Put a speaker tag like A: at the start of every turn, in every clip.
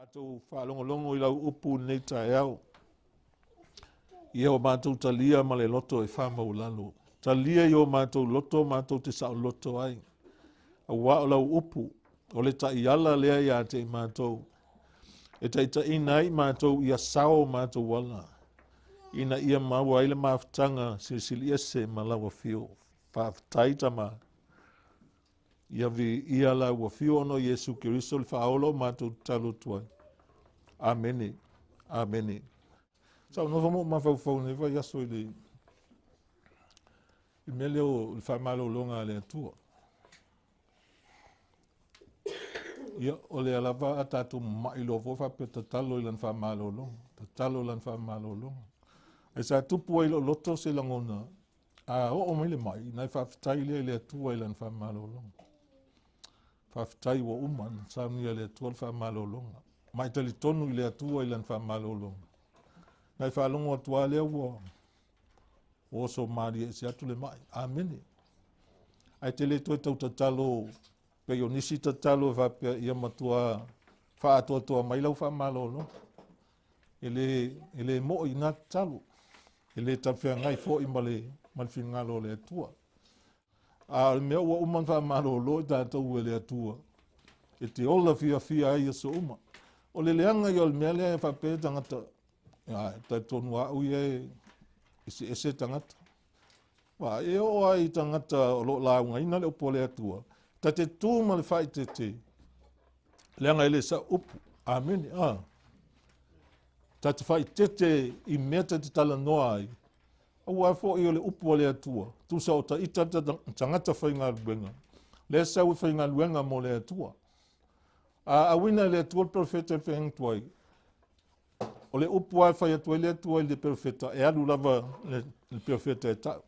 A: Matou faalogologo i lau upu i lenei taeao. Ia o matou talia ma le loto e faamaualalo. Talia i o matou loto matou te saoloto ai. Aua o lau upu, o le taiala lea ia te i matou, e taitaiina ai matou ia sao o matou ala, ina ia maua ai le mafutaga silisili ese ma lau afio. Faafetai Tama. Ia viia lau afio ona o Iesu Keriso le Faaola o matou tatalo atu ai. Amene. Amene. Sa ou nofo ma ou mafaufau i lenei vaiaso i le i mea lea o le faamalologa a le Atua. Ia, o lea lava a tatou mamai loa foi faapea tatalo i lana faamalologa, tatalo i lana faamalologa. Ae sa tupu ai i lou loto se lagona, a oo mai le mai, ona e faafetai lea i le Atua i lana faamalologa. Faafetai ua uma ona saunia e le Atua le faamalologa. Ma e talitonu i le Atua i lana faamalologa. Na e faalogo atu lava lea ua oso malie ese atu le mai. Amene. Ae te le toe tau tatalo pei o nisi tatalo e faapea ia matua faaatoatoa mai lau faamalologa. E le, e le moi na tatalo. E le talafeagai foi ma le, ma le finagalo o le Atua. A o le mea ua uma ona faamalolo i tatou e le Atua, e te ola fiafia ai i aso uma. O le leaga ia o le mea lea e faapea le tagata, e talitonu lava au ia e eseese tagata. Aua e oo lava i tagata o lo o laugaina le upu a le Atua, ta te tu ma le faaeteete, leaga e le sao upu. Amene. Ah. Ta te faaeteete i mea ta te talanoa ai, aua foi o le upu a le Atua, tusa o ta ita tagata faigaluega, lea sau e faigaluega mo le Atua. A auina e le Atua le perofeta e feaga atu ai, o le upu lava e fai atu ai le Atua i le perofeta, e alu lava le perofeta e tau.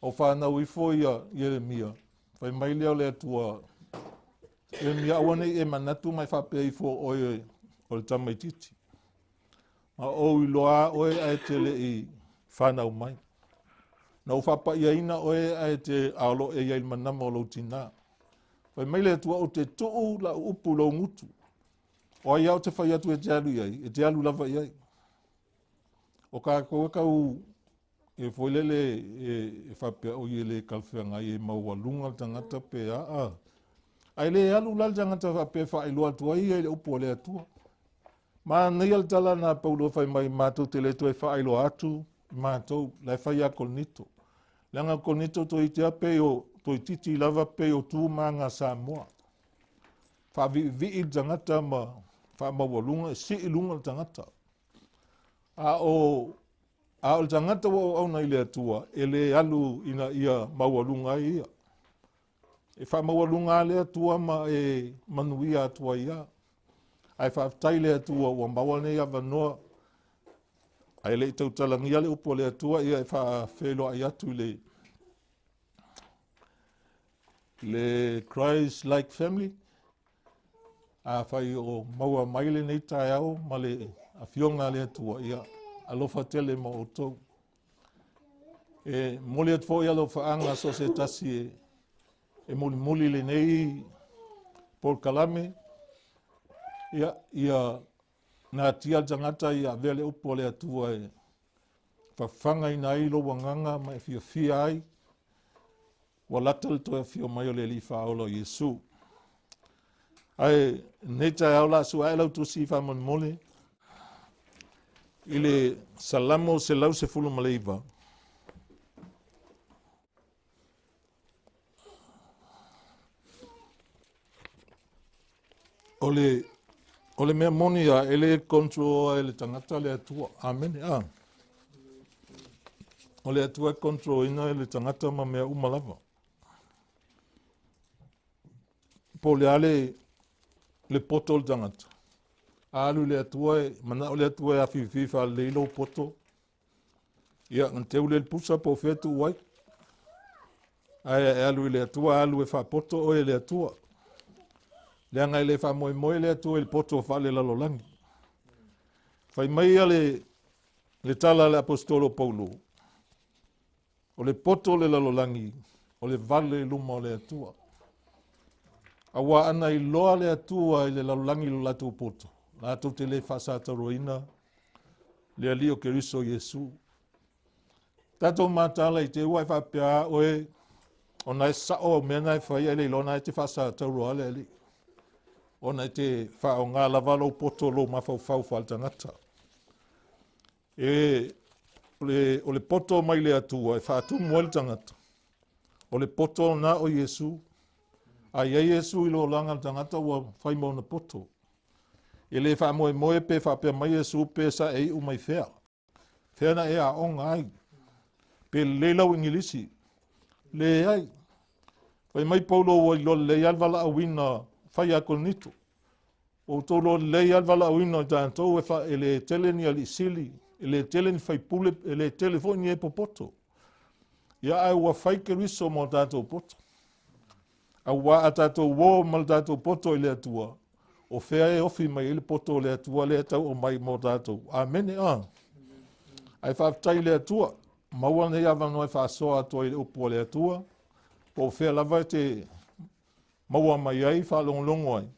A: O fanau ifo ia Ieremia, fai mai lea o le Atua, Ieremia, aua ne i e manatu ma e faapea ifo o oe o le tamaitiiti. Na ou iloa lava oe ae te le i fanau mai. Na ou faapaiaina oe ae te a o lo o e i ai i le manama o lou tinā. Fai mai le Atua, ou te tuu lau upu i lou gutu. O ai lava ou te fai atu e te alu i ai, e te alu lava i ai. O tatou e tau e foi lele e faapea oi e le talafeagai e maualuga le tagata pe a a. Ae le alu la le tagata faapea e faailoa atu ai ia i le upu a le Atua. Manaia le tala na Paulo fai mai matou te le toe faailoa atu matou la e fai ia Korinito. Leaga o Korinito toeitiiti lava pei o toeitiiti lava pei o tu ma aga a Samoa. Faaviivii le tagata ma faamaualuga, e sii i luga le tagata. A o a o le tagata ua auauna i le Atua, e le alu ina ia maualuga ai ia. E faamaualuga lava le Atua ma e manuia atu ai lava. Ae faafetai i le Atua ua maua lenei avanoa. Ae le i tautalagia le upu a le Atua, ia e faafeiloai atu i le le Christ Like Family. Afai o maua mai lenei taeao ma le afioga a le Atua, ia alofa tele ma outou. E momoli atu foi alofaaga so o se tasi e, e mulimuli lenei polokalame, ia, ia natia le tagata ia avea le upu a le Atua e fafagaina ai lou agaga ma e fiafia ai, ua lata le toe afio mai o le Alii Faaola o Iesu. Ae nei taeao la sue ae lau tusi faamolemole i le Salamo 119. O le, o le mea moni a, e le control e le tagata le Atua. Amene. A. O le Atua e control ina e le tagata ma mea uma lava. Po o le a le, le poto o le tagata. A alu i le Atua, e manao le Atua e afifi faalelei lou poto, Ia, ona teu lea i le pusa po o fea e tuu ai. Ae e alu i le Atua, alu e faapoto oe e le Atua. Leaga e le faamoemoe le Atua i le poto faalelalolagi. Fai mai ia le, le tala a le Aposetolo Paulo, o le poto o le lalolagi, o le vale i luma o le Atua. Auā ana iloa le Atua i le lalolagi i lo latou poto, latou te le faasatauroina le Alii o Keriso Iesu. Tatou mataala i te ua e faapea a oe ona e sao au mea na e fai ae le iloa na e te faasatauroa le Alii. Ona e te faaaoga lava lou poto lou mafaufau faaletagata. E o le poto mai le Atua e faatumu ai le tagata, o le poto na o Iesu. A i ai Iesu i le olaga o le tagata ua fai ma ona poto. E le faamoemoe pe faapea mai Iesu pe sa e iu mai fea. Fea na e aoga ai. Pe lelei lau Igilisi. Leai. Fai mai Paulo ua iloa lelei lava le valaauina fai a Korinito. Ua outou iloa lelei lava le valaauina o tatou e, fa, e le tele ni alii sili, e le tele ni faipule, e le tele foi ni e popoto. Ia ae ua fai Keriso mo tatou poto. Auā a tatou uō ma le tatou poto i le Atua, o fea e ofi mai ai le poto o le Atua lea e tau aumai mo tatou. Amene a. Ae faafetai i le Atua, maua lenei avanoa e faasoa atu ai i le upu a le Atua, po o fea lava e te maua mai ai, faalogologo ai.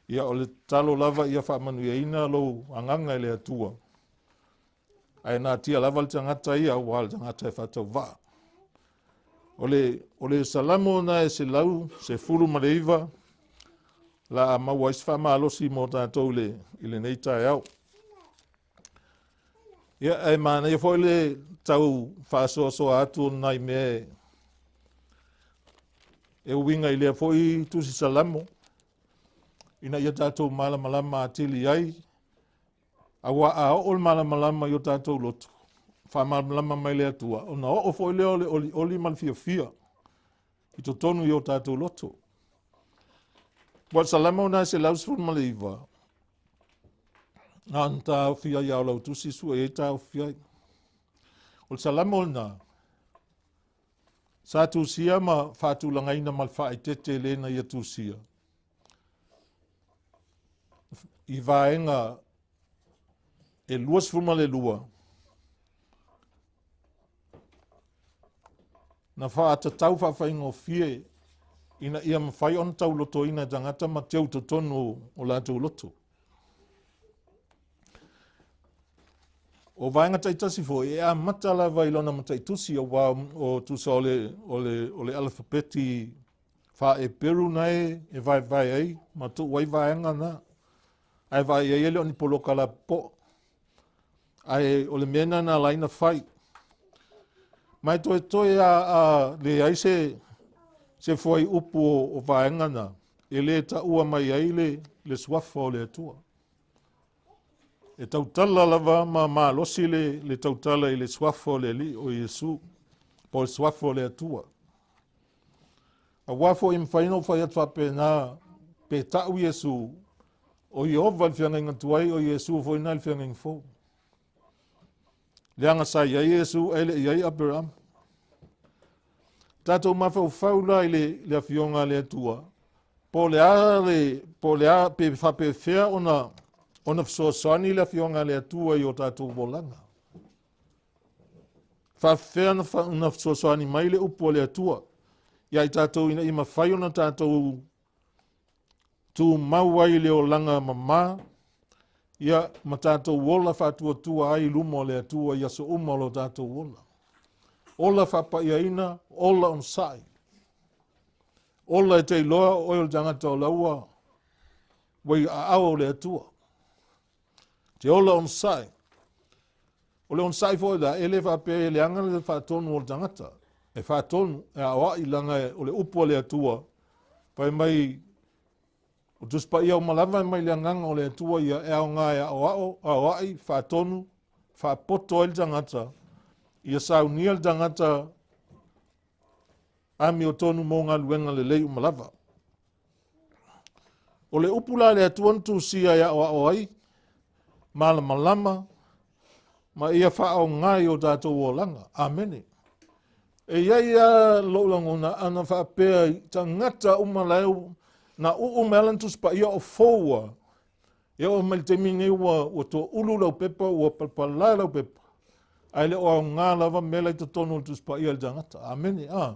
A: Ia o le tatalo lava ia faamanuiaina lou agaga i le Atua. Ae natia lava le tagata ia aua o le tagata e faatauvaa. O le, o le Salamo na e 119 la a maua ai se faamalosi mo tatou i le, i lenei taeao. Ia, ae manaia foi le tau faasoasoa atu o nai mea e uiga i lea foi tusi Salamo, ina ia tatou malamalama atili ai, aua a oo le malamalama i o tatou loto, faamalamalama mai le Atua, ona oo foi lea o le olioli ma le fiafia i totonu i o tatou loto. Ua le Salamo na e 119, na ona taofi ai lava o lau tusi sue ai taofi ai. O le Salamo lena, sa tusia ma faatulagaina ma le faaeteete le na ia tusia i vaega e 22 na faatatau faafaigofie ina ia mafai ona taulotoina e tagata ma teu totonu o latou loto. O vaega taitasi foi, e amata lava i lona mataitusi, aua o tusa o le, o le, o le alafapeti faa-Eperu na e, e vaevae ai ma tuu ai vaega na. Ae vaai ai e le o ni poloka lapopoa. Ae o le mea lena na ala ai ona fai. Ma e toetoe a, a leai se, se fuaiupu o, o vaega na, e le taua mai ai le, le suafa o le Atua. E tautala lava ma malosi le, le tautala i le suafa o le Alii o Iesu, po o le suafa o le Atua. Aua foi e mafai ona ou fai atu faapena, pe tau Iesu, o Ieova le feagaiga tuai, o Iesu foi lena le feagaiga fou. Leaga sa i ai Iesu ae le i ai Aperama. Tatou mafaufau la i le, le afioga a le Atua, po o le a le, po o le a, pe faapefea ona, ona fesoasoani le afioga a le Atua i o tatou olaga. Faafefea ona fesoasoani mai le upu a le Atua ia i tatou ina ia mafai ona tatou tumau ai i le olaga mama, ia ma tatou ola faatuatua ai i luma o le Atua i aso uma o lo tatou ola. Ola faapaiaina, ola onosai. Ola e te iloa o oe o le tagata o la ua ua i aao o le Atua. Te ola onosai. O le onosai foi la, e le faapea e leaga le faatonu o le tagata. E faatonu, e aoai leaga o le upu a le Atua. Fai mai, o Tusi Paia uma lava e mai le agaga o le Atua ia e aoga e aoao, aoai, faatonu, faapoto ai le tagata, ia saunia le tagata amiotonu mo galuega lelei uma lava. O le upu la a le Atua na tusia e aoao ai, malamalama, ma ia faaaoga i o tatou olaga. Amene. E i ai lava lou lagona, ana faapea i tagata uma la e na uu mai lava lana Tusi Paia o fou lava, e oo mai le taimi lenei ua, ua toulu lau pepa, ua palapala lau pepa, ae le o aoga lava mea la i totonu o le Tusi Paia i le tagata. Amene. A.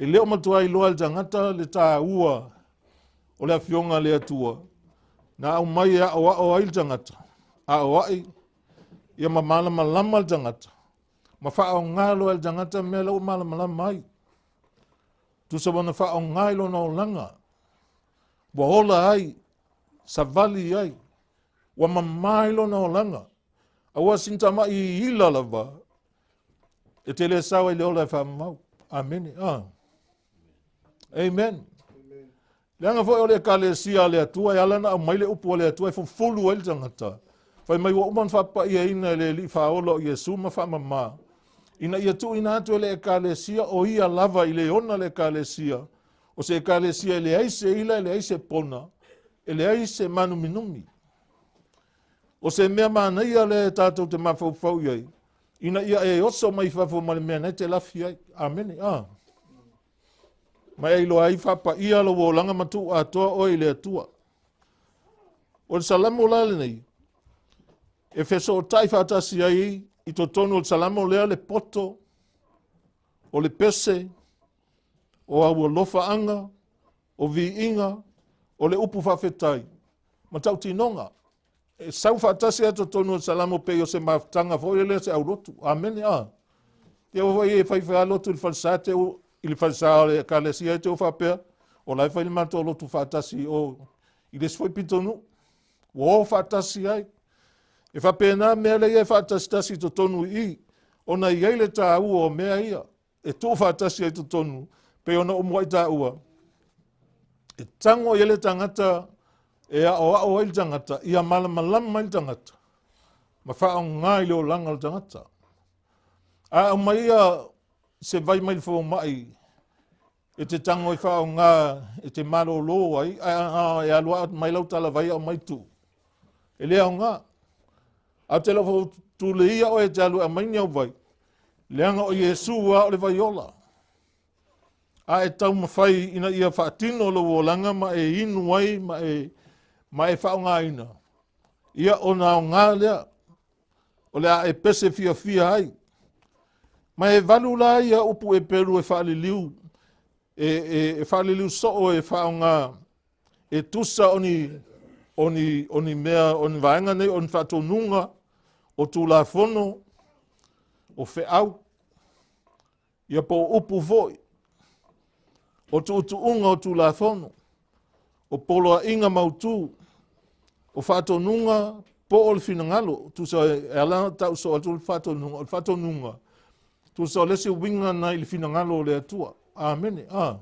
A: E le o matua iloa e le tagata le taua o le Afioga a le Atua, na aumai e aoao ai le tagata, aoai ia ma malamalama le tagata, ma faaaoga loa e le tagata mea la ua malamalama ai. Tusa ua na faaaoga i lona olaga, ua ola ai, savali ai, ua mama i lona olaga. Aua sina tama'i ila lava, e te le sao ai le ola e faamamau. Amene. Ah. Amen. Leaga foi o le ekalesia a le Atua e ala ona aumai le upu a le Atua e fufulu ai le tagata. Fai mai ua uma ona faapapaiaina e le Alii Faaola o Iesu ma faamama, ina ia tuuina atu e le ekalesia o ia lava i le ona le ekalesia, o se ekalesia e leai se ila, e leai se pona, e leai se manuminumi. O se mea manaia lea e tatou te mafaufau i ai, ina ia e oso mai fafo ma le mea na e te lafi ai. Amene. Ah. Ma e iloa ai faapaia lou olaga ma tuu atoa oe i le Atua. O le Salamo la lenei, e fesootai faatasi ai i totonu o le Salamo lea le poto, o le pese, o au alofaaga, o viiga, o le upu faafetai, ma tautinoga. E sau faatasi lava totonu o le Salamo pei o se mafutaga foi lea se aulotu. Amene, a. Te o foi e fai fai lotu i le falesa te i le falesa o le ekalesia te o faapea, o la e fai le matou lotu faatasi o i le isi foi pitonuu. Ua o faatasi ai. E faapena mea lea e faatasitasi i totonu i i, ona i ai le taua o mea ia. e tuufaatasi ai totonu, pei ona ou muai taua, e tago i ai le tagata, e aoao ai le tagata, ia malamalama ai le tagata, ma faaaoga i le olaga o le tagata. A aumai ia se vai mai le fomai e te tago e faaaoga e te malolo ai, ae e alu mai lau talavai aumai tuu, e le aoga. Ae ou te le o tuleia oe e te alu e aumai ni au vai, leaga o Iesu lava o le vai ola. A e taumafai ina ia faatino lou olaga ma e inu ai ma e, ma e faaaogaina, ia ona aoga lea o le a e pese fiafia ai. Ma e valu la ia upu Eperu e faaliliu, e, e, e faaliliu soo e faaaoga e tusa o ni, o ni, o ni mea, o ni vaega nei, o ni faatonuga, o tulafono, o feau, ia po o upu foi, o tuutuuga o tulafono, o poloaiga mautu, o faatonuga po o le finagalo. Tusa e ala ona tau soo atu le faatonuga, o le faatonuga, tusa o le isi uiga na i le finagalo o le Atua. Amene. Ah.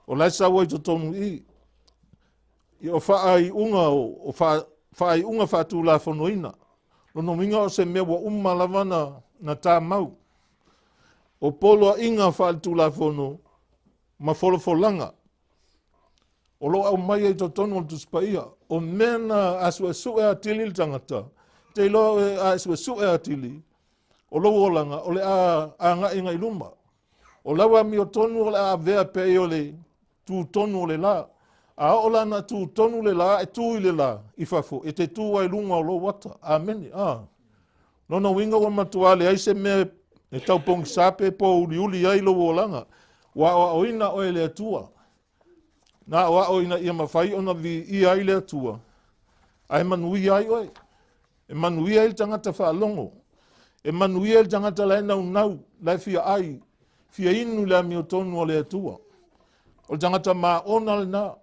A: O la e sau ai totonu i i. O faaiuga, o faaiuga faatulafonoina. Lona uiga o se mea ua uma lava na, na tamau. O poloaiga faaletulafono ma folafolaga o lo o aumai ai totonu o le Tusi Paia. O mea na a suesue atili le tagata, te iloa oe a e suesue atili, o lou olaga o le a agai agai luma. O lau amiotonu o le a avea pei o le tutonu o le la. A oo la na tutonu le la, e tu i le la i fafo, e te tu ai luga o lou ata. Amene. Ah. Lona uiga ua matua leai se mea e tau pogisa pe pōuliuli ai lou olaga. Ua aoaoina oe e le Atua. Na aoao ina ia mafai ona viia ai le Atua, ae manuia ai oe. E manuia ai le tagata faalogo. E manuia ai le tagata la e naunau, la e fia ai, fia inu i le amiotonu o le Atua. O le tagata maona lena.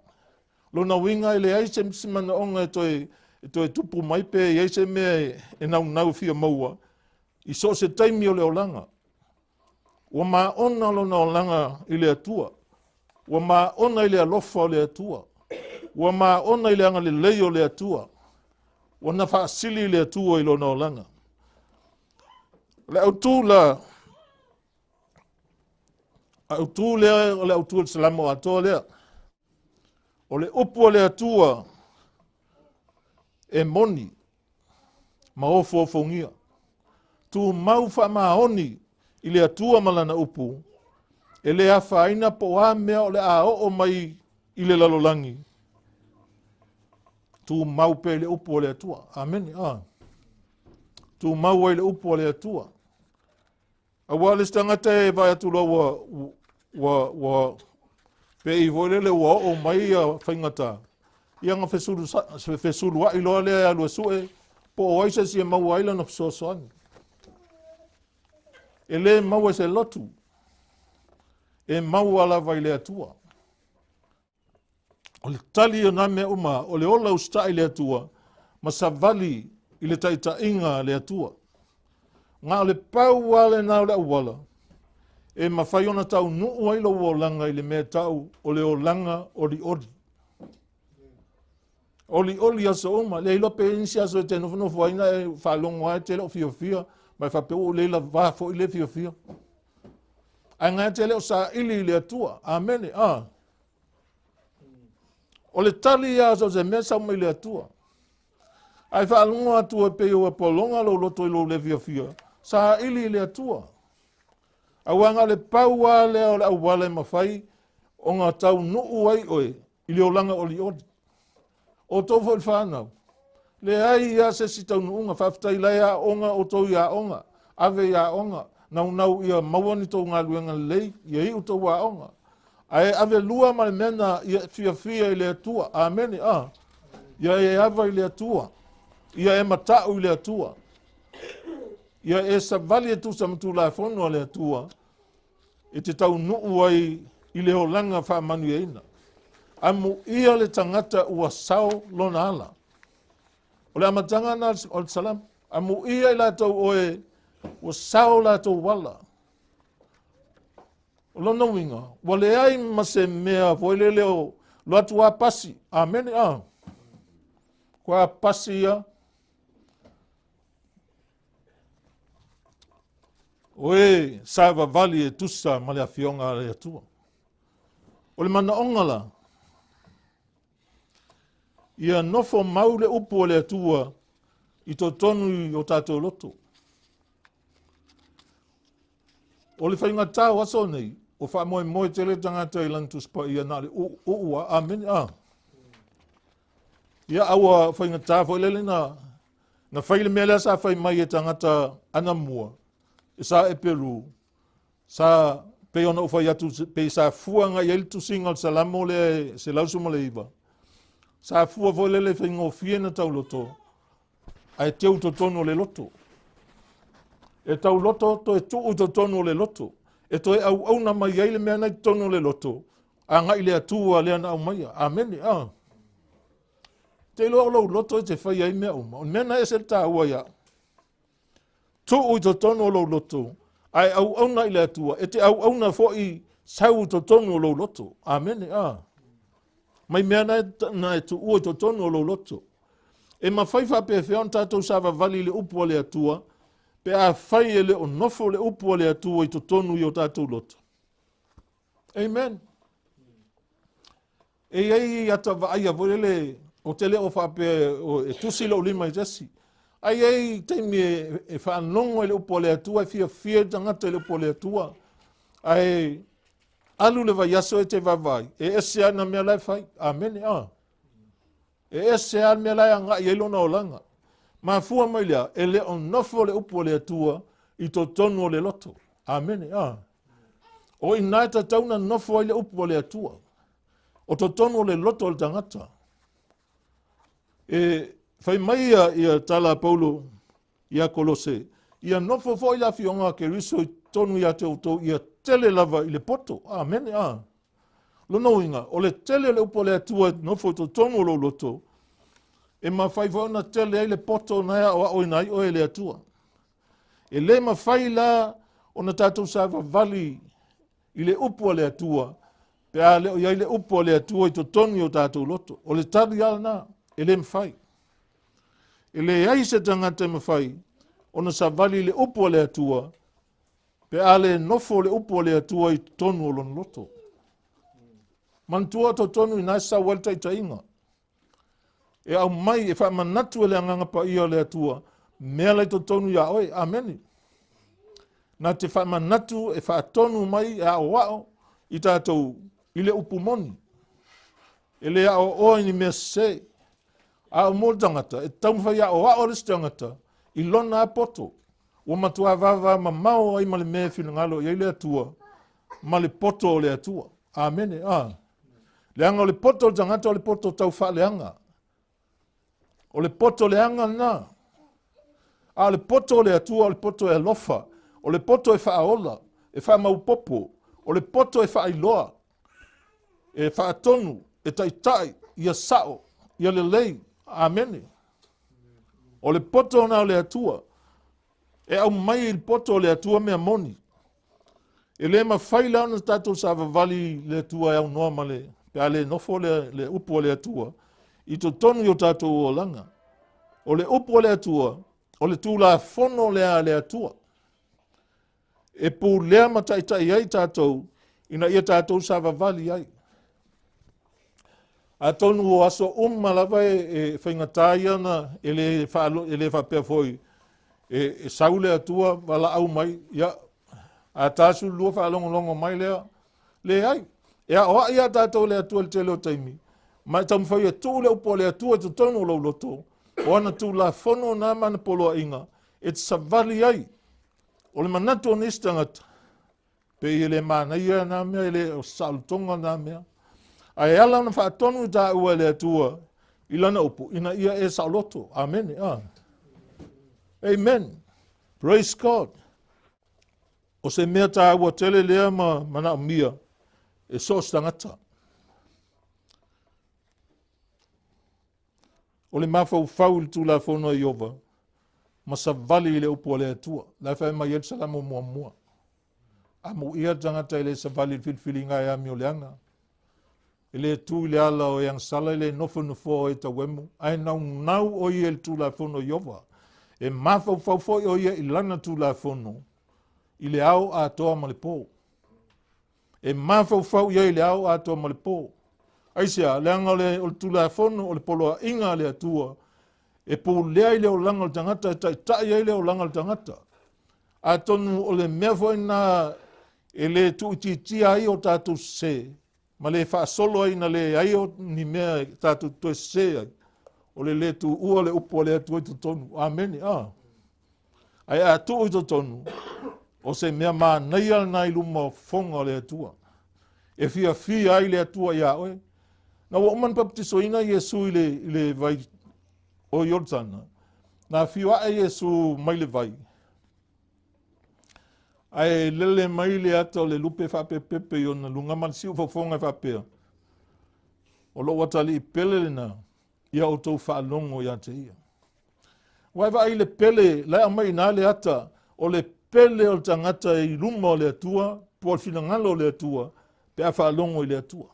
A: Lona uiga e leai se manaoga e toe, e toe tupu mai pe i ai se mea e, e naunau e fia maua i so o se taimi o le olaga. Ua maona lona olaga i le Atua. Ua maona i le alofa o le Atua. Ua maona i le agalelei o le Atua. Ua na faasili i le Atua i lona olaga. O le autu la, autu lea o le autu o le Salamo atoa lea. O le upu a le Atua e moni ma ofoofogia. Tumau faamaoni i le Atua ma lana upu, e le afaina po o a mea o le a oo mai i le lalolagi. Tumau pea i le upu a le Atua. Amene. Ah. Tumau ai le upu a le Atua. Aua le isi tagata e vaai atu loa ua, ua, ua, pei foi lele ua oo mai ia faigata, ia na fesulua'i loa lea e alu e su'e po o ai se isi e maua ai lana fesoasoani. E lē maua i se lotu, e maua lava i le Atua. O le tali o nā mea uma, o le ola usita'i i le Atua ma savali i le taitaiga a le Atua. Na o le pau lava lena o le auala e mafai ona taunuu ai lou olaga i le mea e tau o le olaga olioli. Olioli aso uma, le iloa pe i ai nisi aso e te nofonofo ai na e faalogo lava e te le o fiafia, ma e faapea ua ou le lavā foi le fiafia. Ae na e te le o saili i le Atua. Amene. Ah. O le tali ia so o se mea sau mai le Atua. Ae faalogo atu e pei ua pologa lou loto i lou le fiafia, saili i le Atua. Aua na o le pau lava lea o le auala e mafai ona taunuu ai oe i le olaga olioli. Outou foi le fanau, leai lava se isi taunuuga, faafetai la e aooga outou i aoga, ave i aoga, naunau ia maua ni tou galuega lelei, ia iu tou aoga. Ae ave lua ma le mea na ia fiafia i le Atua. Amene. Ah. Ia e ava i le Atua. Ia e mata'u i le Atua. Ia e savali e tusa ma Tulafono a le Atua e te taunuu ai i le olaga faamanuiaina. Amuia le tagata ua sao lona ala. O le amataga na o le Salamo. Amuia i latou oe ua sao latou ala. O lona uiga, ua leai ma se mea foi lele o lo atu a pasi. Amene. Ah. Kua pasi ia. O e savavali e tusa ma le afioga a le Atua. O le manaoga la, ia nofo mau le upu o le Atua i totonu i o tatou loto. O le faigata o aso nei, ua faamoemoe tele tagata i lana Tusi Paia na o le uu a amene a. Ia, a ua faigata foi lele na na fai le mea lea sa fai mai e tagata anamua, e sa e Peru, sa pei ona ou fai atu, pei sa fua agai i ai le tusiga o le Salamo lea e 119. Sa fua foi lele e faigofie na tauloto, ae teu i totonu o le loto. E tauloto toe tuu i totonu o le loto. E toe auauna mai ai le mea na i totonu o le loto, agai i le Atua lea na aumaia. Amene. Ah. Te iloa o lou loto e te faia ai mea uma. O le mea na ese le taua ia. Tuu i totonu o lou loto, ae auauna i le Atua. E te auauna foi sau i totonu o lou loto. Amene. Ah. Mai mea na e, na e tuua i totonu o lou loto. E mafai faapefea ona tatou savavali i le upu a le Atua, pe afai e le o nofo le upu a le Atua i totonu i o tatou loto. Amen. E i ai ata vaaia foi lele, ou te le o faapea e tusi lou lima i se isi. Ae i ai taimi e, e faanogo i le upu a le Atua, e fiafia le tagata i le upu a le Atua. Ae alu le vaiaso e te vaavaai, e ese lava na mea la e fai. Amene. Ah. E ese lava le mea la e agai ai lona olaga. Mafua mai lea, e le o nofo le upu a le Atua i totonu o le loto. Amene. Ah. O i nā e tatau na nofo ai le upu a le Atua. O totonu o le loto o le tagata. E fai mai ia, ia tala a Paulo ia Kolose, ia nofo foi le afioga a Keriso i totonu ia te outou ia tele lava i le poto. Amene. Ah. Lona uiga, o le tele o le upu a le Atua e nofo i totonu o lou loto, e mafai foi ona tele ai le poto na e aoaoina ai oe e le Atua. E le mafai la ona tatou savavali i le upu a le Atua pe a le o i ai le upu a le Atua i totonu i o tatou loto. O le tali lava lena, e le mafai. E leai se tagata e mafai ona savali i le upu a le Atua pe a le nofo le upu a le Atua i totonu o lona loto. Manatua totonu ina e sau ai le taitaiga. E aumai, e faamanatu e le Agaga Paia o le Atua, mea la i totonu iā oe. Amene. Na te faamanatu e faatonu mai e aoao i tatou i le upu moni. E le aoaoa i ni mea sese. A o mo le tagata, e taumafai aoao le isi tagata i lona lava poto. Ua matua vavamamao ai ma le mea e finagalo i ai le Atua. ma le poto o le Atua. Amene. A. Leaga o le poto o le tagata o le poto tau faaleaga. O le poto leaga lena. A o le poto o le Atua o le poto e alofa, o le poto e faaola, e faamaupopo, o le poto e faailoa, e faatonu, e taitai, ia sao, ia lelei. Amene. O le poto lena o le Atua. E aumai i le poto o le Atua mea moni. E le mafai la ona tatou savavali i le Atua e aunoa ma le, pe a le nofo le, le upu a le Atua i totonu i o tatou olaga. O le upu a le Atua, o le Tulafono lea a le Atua. E pulea ma taitai ai tatou ina ia tatou savavali ai. Atonu o aso uma lava e, e faigata ia na e le, faalo, e le faapea foi e, e sau le Atua valaau mai, ia, a 42 faalogologo mai lea, leai. E aoai ia tatou le Atua i le tele o taimi, ma e taumafai e tuu le upu a le Atua i totonu o lou loto, o ana tulafono na ma ana poloaiga, e te savali ai. O le manatu o nisi tagata, pei e le manaia na mea, e le o saolotoga na mea. Ae ala ona faatonu i taua e le Atua i lana upu, ina ia e saoloto. Amene. Ah. Amen. Praise God. O se mea tāua tele lea ma manaomia e so o se tagata. O le mafaufau i le Tulafono a Ieova ma savali i le upu a le Atua. La e fai mai ai le Salamo muamua. Amuia le tagata e le savali i le filifiliga e amioleaga. E le tu i le ala o e agasala, e le nofo nofoa o e tauemu, ae naunau o ia i le Tulafono a Ieova. E mafaufau foi o ia i lana Tulafono i le ao atoa ma le po. E mafaufau i ai i le ao atoa ma le po. Aisea, leaga o le, o le Tulafono o le poloaiga a le Atua e pulea i le olaga o le tagata, e taitai ai le olaga o le tagata. Atonu o le mea foi lena e le tuuitiitia ai o tatou sese ma le faasolo ai na leai o ni mea e tatou toe sese ai, o le le tuua le upu a le Atua i totonu. Amene. Ah. Ae a tuu i totonu, o se mea manaia lena i luma o fofoga o le Atua. E fiafia ai le Atua iā oe. Na ua uma ona papatisoina Iesu i le, i le vai o Ioritana, na afio ae Iesu mai le vai, ae lele mai le ata o le lupe faapepepe i ona luga ma le siufofoga e faapea, o lou atalii pele lena, ia outou faalogo ia te ia. Ua e vaai i le pele, la e aumai i ina le ata, o le pele o le tagata i luma o le Atua, po o le finagalo o le Atua, pe a faalogo i le Atua.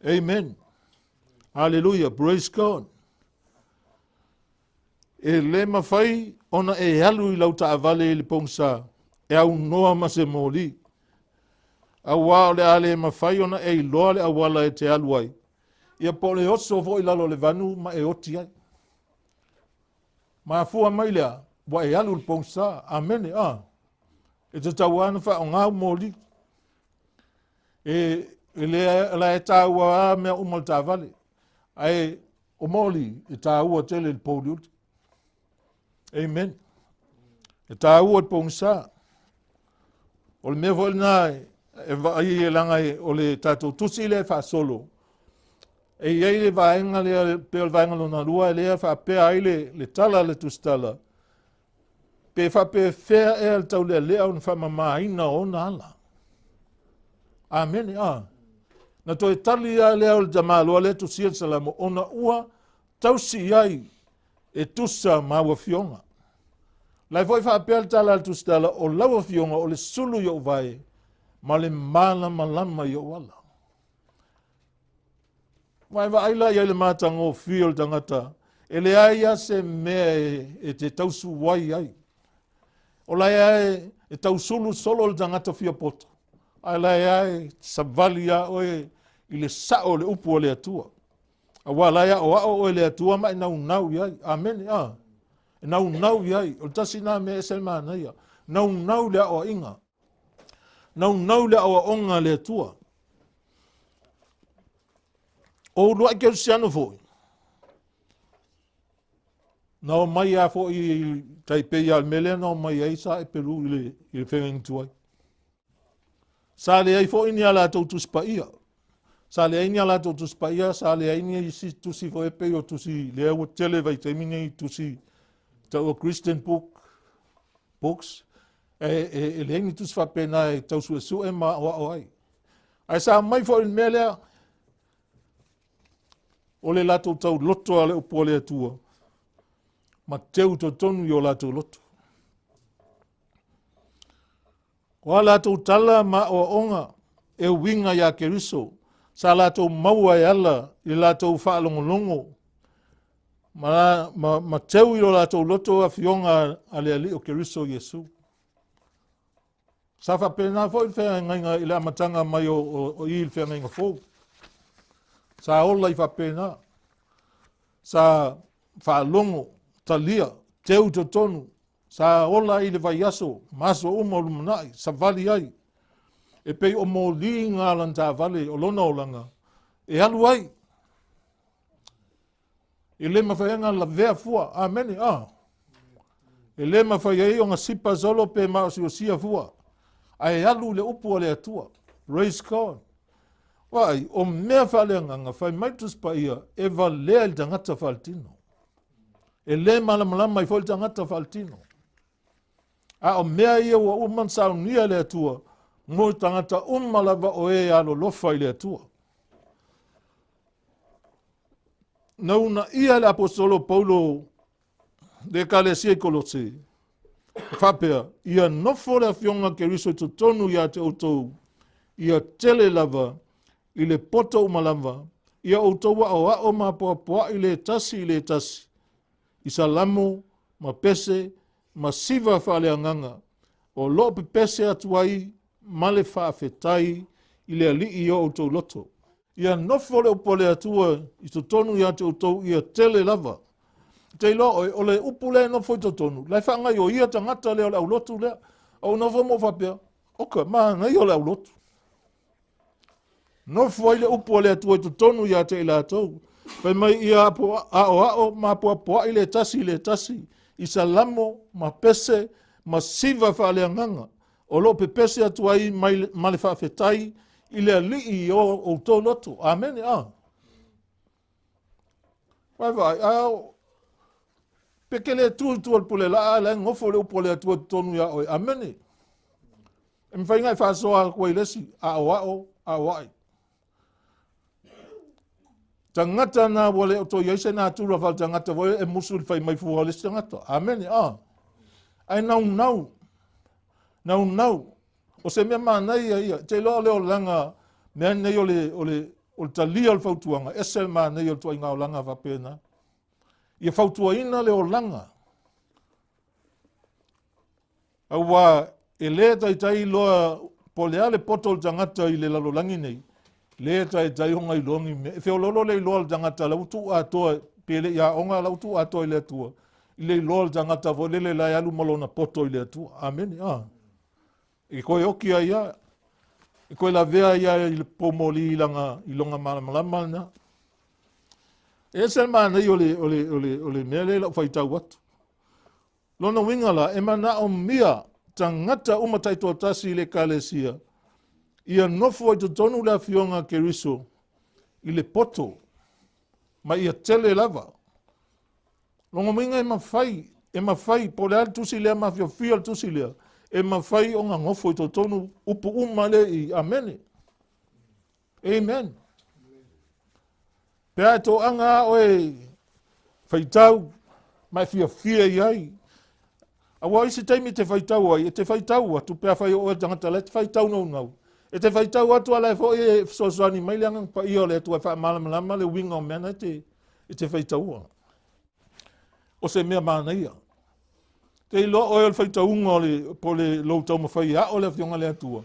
A: Amen. Hallelujah. Praise God. E le mafai ona e alu i lau taavale i le pogisa e aunoa ma se moli. Auā o le a le mafai ona e iloa le auala e te alu ai, ia po o le oso foi i lalo o le vanu ma e oti ai. Mafua mai lea, ua e alu i le pogisa. Amene, a. E tatau lava ona faaaoga au moli. E, e le, la e taua lava mea uma o le taavale. Ae o moli e taua tele i le pouliuli. Amen. E taua i le pogisa. O le mea foi lena e vaai e leaga o le tatou tusi lea e faasolo, e i ai le vaega lea pei o le vaega lona lua lea e faapea ai le, le tala a le tusitala, pe faapefea ea le taulealea ona faamamaina o ona ala. Amene. A. Na toe tali lava lea o le tamaloa lea tusia le Salamo, ona ua tausi i ai e tusa ma au afioga. La e foi faapea le tala a le tusitala, o lau afioga o le sulu i ou vae ma le malamalama i ou ala. Ua e vaai la i ai le matagofie o le tagata, e leai lava se mea e, e te tausuai ai. O la e, e tausulu solo le tagata fia poto, ae la e savali lava oe i le sao o le upu a le Atua. Aua la e aoao oe le Atua ma e naunau i ai. Amene. A. E naunau i ai. O le tasi nā mea ese le manaia. Naunau le aoaiga. Naunau le aoaoga a le Atua. O uluai kerisiano foi, na omai lava foi tai pei lava o le mea lea na omai ai sa Pelu i le, i le feagaiga tuai. Sa leai foi ni a latou Tusi Paia. Sa leai ni a latou Tusi Paia, sa leai ni isi tusi foi e pei o tusi lea ua tele vaitaimi nei tusi taua Christian book, books, e leai ni tusi faapena e tau suesue ma aoao ai. Ae sa aumai foi le mea lea, o le latou tauloto a le upu a le Atua, ma teu i totonu i o latou loto. O a latou tala ma aoaoga e uiga ia Keriso, sa latou maua e ala i le latou faalogologo ma teu i o latou loto afioga a le Alii o Keriso Iesu. Sa faapena foi le feagaiga i le amataga mai o i le feagaiga fou. Sa ola ai faapena. Sa faalogo, talia, teu i totonu, sa ola ai i le vaiaso ma aso uma o lumanai, savali ai, e pei o moli na a lana taavale o lona olaga e alu ai. E le mafai ona lavea fua. Amene. Ah. E le mafai ai ona sipa solo pe maosiosia fua. Ae alu le upu a le Atua. Praise God. Vaai, o mea faaleagaga, fai mai Tusi Paia, e valea i le tagata faaletino. E le malamalama ai foi le tagata faaletino. A o mea ia ua uma ona saunia e le Atua, mo tagata uma lava o e alolofa i le Atua. Na uunaia e le aposetolo Paulo le ekalesia i Kolose, faapea, ia nofo le afioga a Keriso i totonu ia te outou, ia tele lava i le poto uma lava, ia outou aoao ma apoapoai le tasi i le tasi, i salamo ma pese ma siva faaleagaga, o lo o pepese atu ai ma le faafetai i le Alii i o outou loto. Ia nofo le upu a le Atua i totonu ia te outou ia tele lava. Te iloa oe, o le upu lea e nofo i totonu, la e faagaioia tagata lea o le aulotu lea. Ou nofo ma ou faapea, oka, manaia o le aulotu. Nofo ai le upu a le Atua i totonu ia te i latou. Fai mai ia aoao ma apoapoai le tasi i le tasi, i salamo ma pese ma siva faaleagaga, o lo o pepese atu ai mai, ma le faafetai i le Alii i o outou loto. Amene. A. Vaai, a pe ke le tu i tua o le pule laa, la e nofo le upu a le Atua i totonu ia oe. Amene. E mafai ona e faasoa atu ai le isi, aoao, aoai. Tagata na ua le o toe i ai se natura faaletagata foi e musu i le fai mai fua o le isi tagata. Amene, a. Ae naunau, naunau. O se mea manaia ia. Te iloa o le olaga, mea nei o le, o le, o le talia o le fautuaga, ese le manaia o le tuaiga olaga faapena. Ia fautuaina le olaga. Aua e le taitai loa po o le a le poto o le tagata i le lalolagi nei, le taitai ona iloa ni mea. E feoloolo le iloa o le tagata la ua tuu atoa, pe le i aoga la ua tuu atoa i le Atua, i le iloa o le tagata foi lele la e alu ma lona poto i le Atua. Amene. Ah. E toe oki ai ia, e toe lavea ai ia i le poumoli i lana, i lona malamalama lena. E ese le manaia o le, o le, o le, o le mea lea i lau faitau atu. Lona uiga la, e manaomia tagata uma taitoatasi i le Ekalesia ia nofo ai totonu le Afioga a Keriso i le poto ma ia tele lava. Lona uiga e mafai, e mafai, po o le a le tusi lea, mafiafia le tusi lea, e mafai ona nofo i totonu upu uma lea i Amene. Amen. Pe a e toaga a oe faitau ma e fiafia i ai. Aua o isi taimi e te faitau ai, e te faitau atu pe a fai o oe tagata la e te faitau naunau. E te faitau atu ala e foi e fesoasoani mai le Agaga Paia o le Atua e faamalamalama le uiga o mea na e te faitaua. O se mea manaia. Te iloa oe o le faitauga o le, po o le lou taumafai e ao le Afioga a le Atua.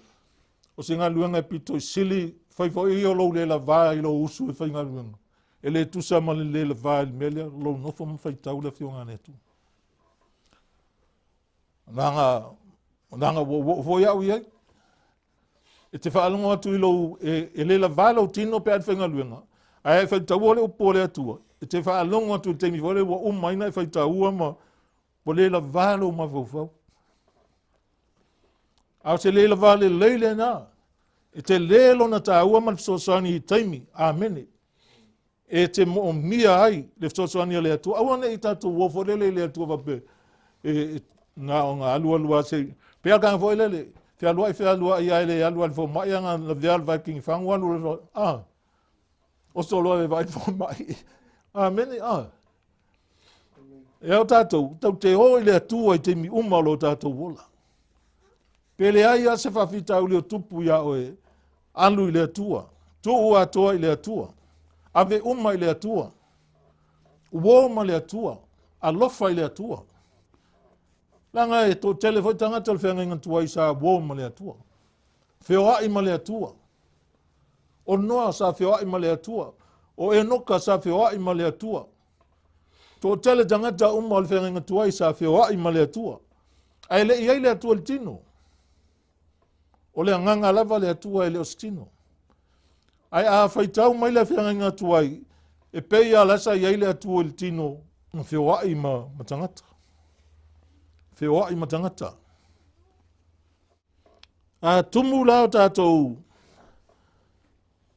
A: O se galuega e pito i sili, fai foi ia o lou le lavā i lou usu e faigaluega. E le tusa ma le le lavā i le mea lea, lou nofo ma faitau le Afioga a le Atua. Leaga, leaga ua oo foi au i ai. E te faalogo atu i lou, e le lavā lou tino pe a e faigaluega, ae e faitaua le upu a le Atua, e te faalogo atu i le taimi foi lea ua uma ai ona e faitaua ma ua le lavā lou mafaufau. A o se le lavā lelei lena. E tele lona taua ma le fesoasoani i taimi. Amene. E te moomia ai le fesoasoani a le Atua. Aua ne i tatou o foi lele i le Atua faapea, e, na ona alualu lava se i, pei lava le foi lele, fealuai fealuai lava e le alu lava i le fomai, a na lavea le vae kinifagu alu le, a, oso loa e vaai le fomai. Amene, a. E ao tatou, tatou te o i le Atua i taimi uma o lo tatou ola. Pe leai lava se faafitauli o tupu iā oe, alu i le Atua, tuu atoa i le Atua, ave uma i le Atua, uo ma le Atua, alofa i le Atua. Leaga e toatele foi tagata o le feagaiga tuai sa uo ma le Atua, feoai ma le Atua. O Noa sa feoai ma le Atua, o Enoka sa feoai ma le Atua. Toatele tagata uma o le feagaiga tuai sa feoai ma le Atua. Ae le i ai le Atua i le tino. O le agaga lava le Atua e le o se tino. Ae a faitau mai le feagaiga tuai, e pei lava la sa i ai le Atua i le tino ma feoai ma, ma tagata. Feoai ma tagata. A tumu la o tatou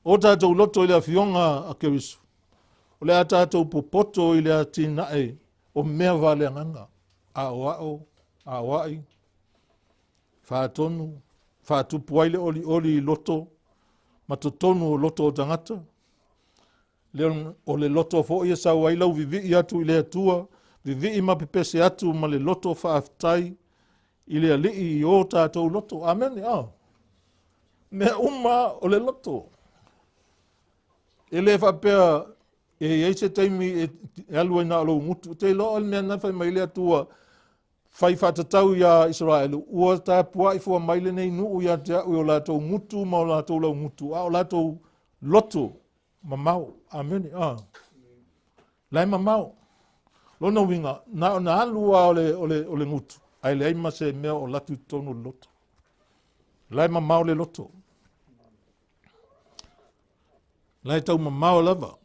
A: o tatou loto i le afioga a Keriso, o le a tatou popoto i le atinae o mea faaleagaga, aoao, aoai, faatonu, faatupu ai le olioli i loto ma totonu o loto o tagata. Le, o le loto foi e sau ai lau vivii atu i le Atua, vivii ma pepese atu ma le loto faafetai i le Alii i o tatou loto. Amene. Ah. Mea uma o le loto. E le faapea e i ai se taimi e alu ai na o lou gutu. Te iloa o le mea na fai mai le Atua, fai faatatau iā Isaraelu, ua tapuai fua mai lenei nuu ia te au i o latou gutu ma o latou laugutu, a o latou loto mamao. Amene. Ah. La e mamao. Lona uiga, na ona alu lava o le, o le, o le gutu, ae leai ma se mea o latu i totonu o le loto. La e mamao le loto. La e taumamao lava.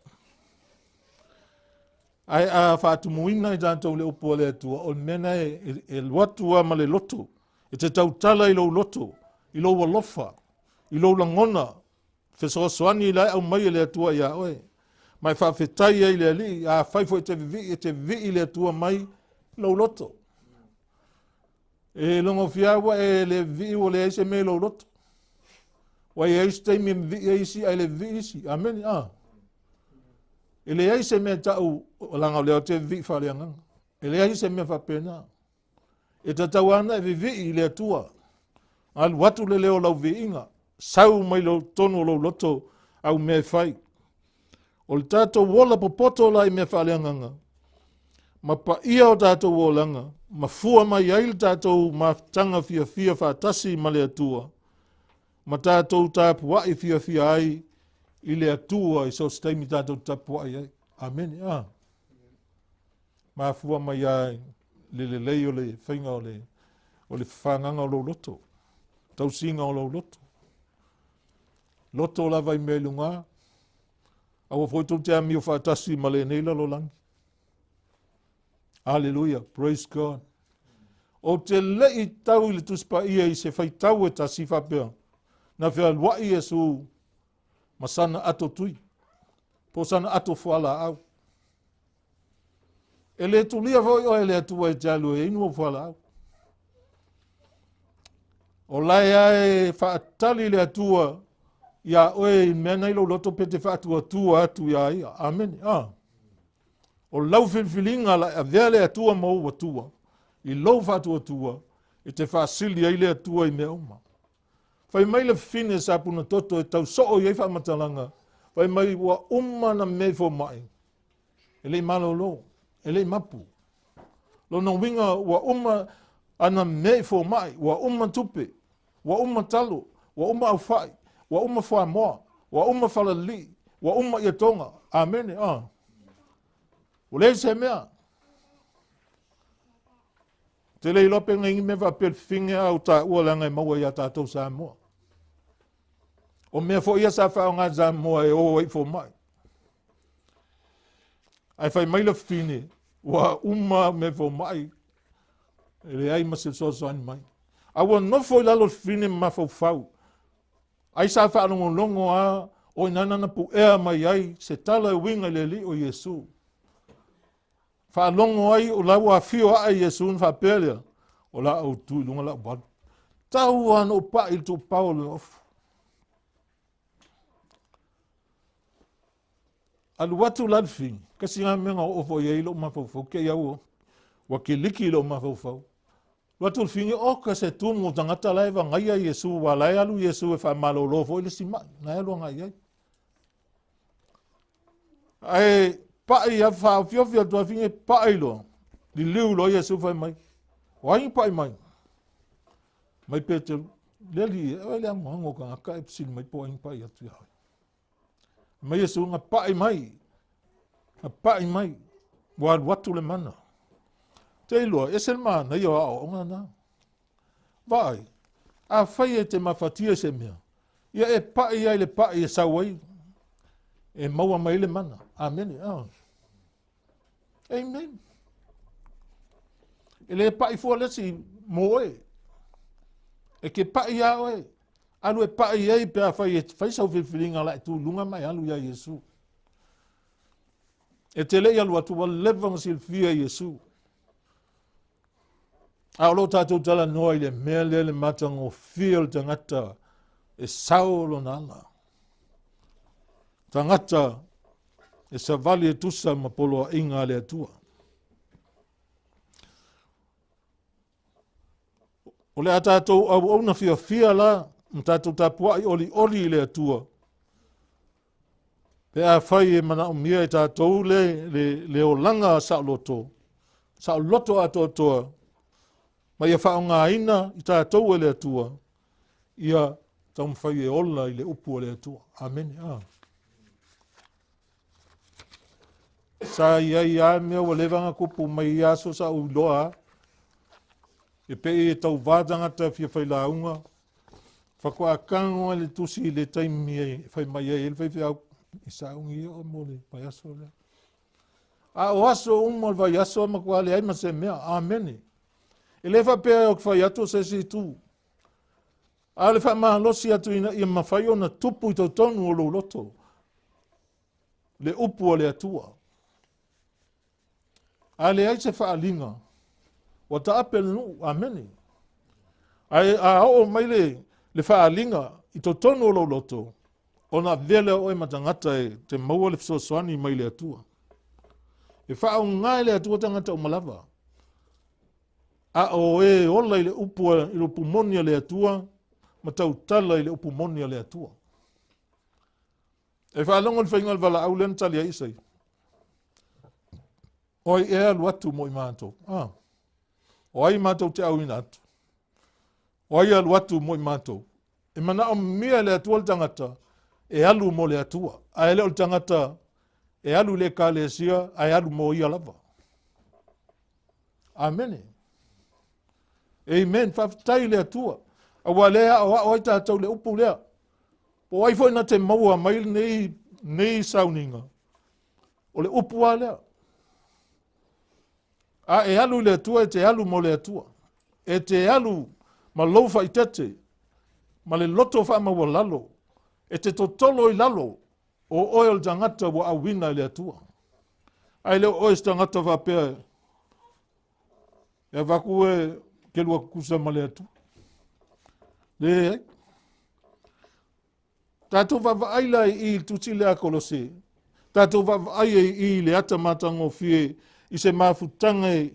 A: Ae a faatumuina i tatou le upu a le Atua, o le mea na e, e, e alu atu lava ma le loto, e te tautala i lou loto, i lou alofa, i lou lagona, fesoasoani la e aumai e le Atua iā oe. Ma e faafetai ai i le Alii, afai foi e te vivii, e te vivii i le Atua mai lou loto. E logofia ua e le vivii ua leai se mea i lou loto. Ua i ai se taimi e vivii ai isi ae le vivii isi. Amene. Ah. E leai se mea tau, leaga o lea ou te vivii faaleagaga. E leai se mea faapena. E tatau lava ona e vivii i le Atua. Alu atu le leo o lau viiga, sau mai lou totonu o lou loto au mea e fai. O le tatou ola popoto la i mea faaleagaga, ma paia o tatou olaga, ma fua mai ai le tatou mafutaga fiafia faatasi ma le Atua, ma tatou tapuai fiafia ai i le Atua i so o se taimi tatou tapuai ai. Amene. Ah. Mafua mai lava le lelei o le faiga o le, o le fafagaga o lou loto, tausiga o lou loto. Loto lava i mea i luga, aua foi tou te amio faatasi ma lenei lalolagi. Aleluia, praise God. Ou te le i tau i le Tusi Paia i se faitau e tasi faapea, na fealuai Iesu ma sana ato tui, po sana ato fualaau. E le tulia foi oe e le Atua e te alu e inu ou fualaau. O lae lava e faatali le Atua iā oe i mea na i lou loto pe te faatuatua atu iā ia. Amene. Ah. O lau filifiliga la e avea le Atua ma ou Atua i lou faatuatua e te faasili ai le Atua i mea uma. Fai mai le fafine sa punatoto e tau soo i ai faamatalaga, fai mai ua uma na mea i fomai, e le i malolo, e le i mapu. Lona uiga ua uma ana mea i fomai, ua uma tupe, ua uma talo, ua uma aufai, ua uma fuamoa, ua uma falalii, ua uma ietoga. Amene. Ah. Ua leai se mea. Te le iloa pe ngai mea faapea le fafine a o taua leaga e maua iā tatou Samoa. O mea foi ia sa faaaoga e Samoa e o ai i fomai. Ae fai mai le fafine, ua uma mea fomai, e leai ma se fesoasoani mai. A ua nofo i lalo le fafine ma mafaufau. Ai sa faalogologo a o ina na puea mai ai se tala e uiga i le Alii o Iesu. Faalogo ai o la ua afio ae Iesu ona faapea lea, o la ou tu i luga lau alu. Tau lava na ou pai i le tuupao o le ofu. Alu atu la le fili, tasi lena mea na oo foi i ai lou mafaufau, te i lava ua kiliki lou mafaufau. Alu atu le fili, oka se tumu o tagata la e vagaia Iesu, aua la e alu Iesu e faamalolo foi le isi mai, la e alu agai i ai. Ae pai lava, faaofiofi atu lava Fine, pai loa, liliu loa Iesu fai mai, o ai na pai mai? Mai Peteru, le alii e, oe le anoano o tagata e fesili mai po o ai na pai atu ia oe. Mai Iesu, na pai mai, na pai mai, ua alu atu le mana. Te iloa, ese le manaia o aoaoga na. Vaai, afai e te mafatia i se mea, ia e pai ai le pai e sau ai, e maua mai le mana. Amene. Oh. Amen. E le pai fua le isi mo oe. E ke pai iā oe. Alu e pai ai pe afai e fai sau filifiliga la e tu i luga ma e alu iā Iesu. E te le i alu atu ua leva ona silafia e Iesu. A o lo o tatou talanoa i le mea lea le matagofie o le tagata e sao lona ala. Tagata e savali e tusa ma poloaiga a le Atua. O le a tatou auauna fiafia la ma tatou tapuai olioli i le Atua Pe afai e manaomia e tatou le, le, le olaga saoloto, saoloto atoatoa, ma ia faaaogaina i tatou e le Atua, ia taumafai e ola i le upu a le Atua. Amene. Ah. Sa i ai lava mea ua leva ona tupu mai ia aso sa ou iloa lava. E pei e tauvā tagata e fia failauga, Faatoa tago ai le tusi i le taimi e fai mai ai le faifeau e sauni ia oe mo le vaiaso lea. A o aso uma o le vaiaso e matua leai ma se mea. Amene. E le faapea ou te fai atu o se isi itu. A o le faamalosi atu ina ia mafai ona tupu i totonu o lou loto le upu a le Atua. A leai se faaaliga, ua taape le nuu. Amene. Ae a oo mai le, le faaaliga i totonu o lou loto, ona avea lea oe ma tagata e te maua le fesoasoani mai le Atua. E faaaoga e le Atua tagata uma lava. A o e ola i le upu, i le upu moni a le Atua, ma tautala i le upu moni a le Atua. E faalogo i le faiga o le valaau lea na tali ai Isaia. O ai e alu atu mo i matou? Ah. O ai matou te auina atu? O ai alu atu mo i matou? E manaomia e le Atua le tagata e alu mo le Atua, ae le o le tagata e alu i le ekalesia ae alu mo ia lava. Amene. Amen. Faafetai i le Atua. Aua lea e aoao ai tatou le upu lea. Po o ai foi na te maua mai lenei, nei sauniga, o le upu lava lea. A e alu i le Atua, e te alu mo le Atua. E te alu ma lou faaeteete, ma le loto faamaualalo, e te totolo i lalo o oe o le tagata ua auina e le Atua. Ae le o oe se tagata faapea e avatu e ke lua tutusa ma le Atua. Leai. Tatou vaavaai la i i le tusi lea a Kolose. Tatou vaavaai ai i i le ata matagofie i se mafutaga e,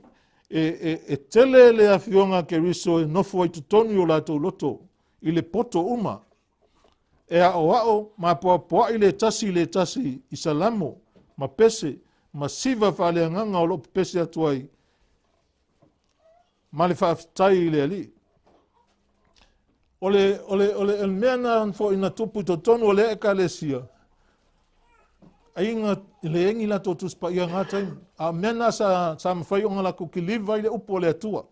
A: e, e, e tele le afioga a Keriso e nofo ai totonu i o latou loto i le poto uma. E aoao ma apoapoai le tasi i le tasi i salamo ma pese ma siva faaleagaga o lo o pepese atu ai ma le faafetai i le Alii. O le, o le, o le, o le mea na foi na tupu i totonu o lea ekalesia, aiga leai ni latou Tusi Paia i na taimi. A o mea na sa, sa mafai ona latou kiliva ai le upu a le Atua.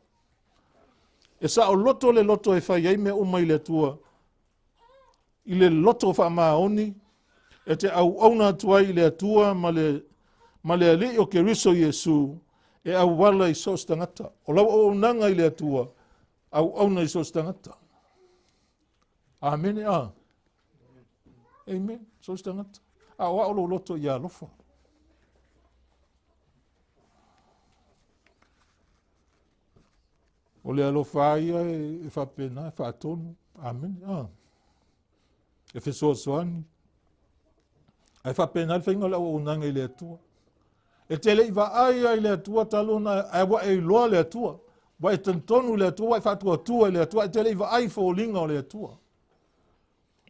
A: E saoloto le loto e fai ai mea uma i le Atua, i le loto faamaoni, e te auauna atu ai i le Atua ma le, ma le Alii o Keriso Iesu, e auala i so o se tagata. O lau auaunaga i le Atua, auauna i so o se tagata. Amene. A. Amen. So se tagata. A o ao lou loto ia alofa. O le alofa ia e faapena, e faatonu. Amene. Ah. E fesoasoani. Ae faapena le faiga o le auaunaga i le Atua. E te le i vaai ai i le Atua talu ona ae ua e iloa le Atua. Ua e talitonu i le Atua, ua e faatuatua i le Atua, e te le i vaai i foliga o le Atua.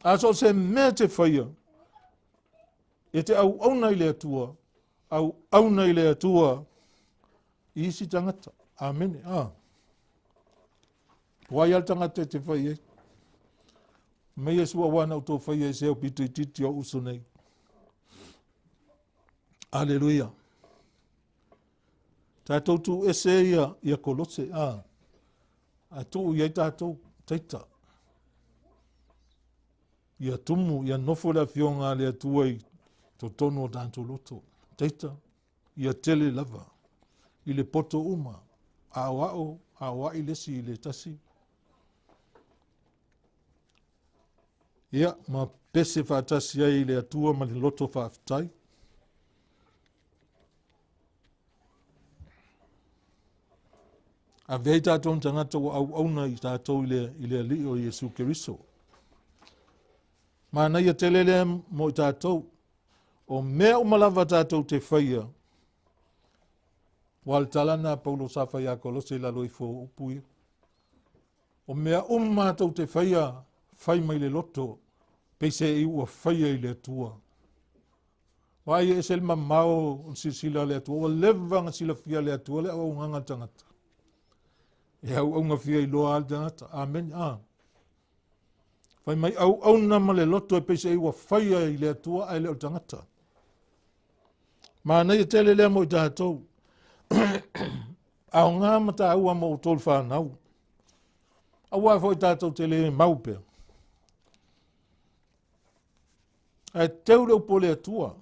A: A so o se mea e te faia, e te auauna i le Atua, auauna i le Atua i isi tagata. Amene. Ah. O ai a le tagata e te fai ai? Mai Iesu aua na outou faia i se aupito itiiti o uso nei. Aleluia. Tatou tu ese ia, ia Kolose, a. A tuu i ai tatou, taita. Ia tumu, ia nofo le afioga a le Atua i totonu o tatou loto. Taita, ia tele lava i le poto uma, aoao, aoai le isi i le tasi. Ia, ma pese faatasi ai i le Atua ma le loto faafetai. Avea ai tatou ma tagata ua auauna i tatou i le, i le Alii o Iesu Keriso. Manaia tele lea mo i tatou. O mea uma lava tatou te faia, ua le tala na Paulo sa fai ia Kolose i lalo ifo o upu ia. O mea uma tou te faia, fai mai le loto, peisei ua faia i le Atua. Vaai e ese le mamao o le silasila a le Atua, ua leva ona silafia le Atua le auaunaga a le tagata. E auauna fia iloa lava le tagata. Amene. Ah. Fai mai auauna ma le loto e peisei ua faia i le Atua ae le o le tagata. Manaia tele lea mo i tatou. Aoga ma taua mo outou le fanau. Aua foi tatou te le mau pea. Ae teu le upu o le Atua.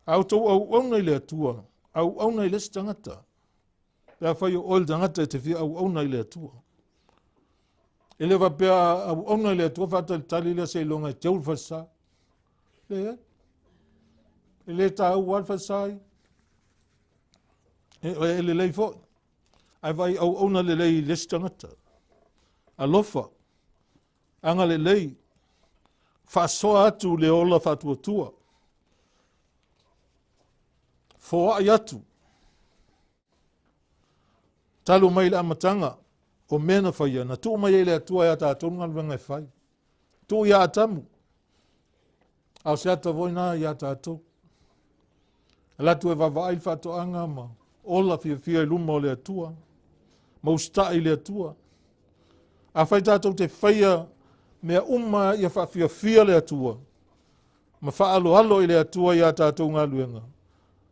A: A outou auauna i le Atua, auauna i le isi tagata. Pe afai o oe le tagata e te fia auauna i le Atua. E le faapea auauna i le Atua faatalitali lea seiloga e teu le falesa. Leai. E le taua le falesa ia. E lelei foi. Ae vaai auauna lelei i le isi tagata. Alofa. Agalelei. Faasoa atu le ola faatuatua. Foai atu. Talu mai le amataga o mea na faia, na tuu mai ai le Atua ia tatou le galuega e fai. Tuu ia Atamu. A o se ata foi na ia tatou. Alu atu e vaavaai le faatoaga ma ola fiafia i luma o le Atua, ma usitai i le Atua. Afai tatou te faia mea uma ia faafiafia le Atua, ma faaaloalo i le Atua i a tatou galuega,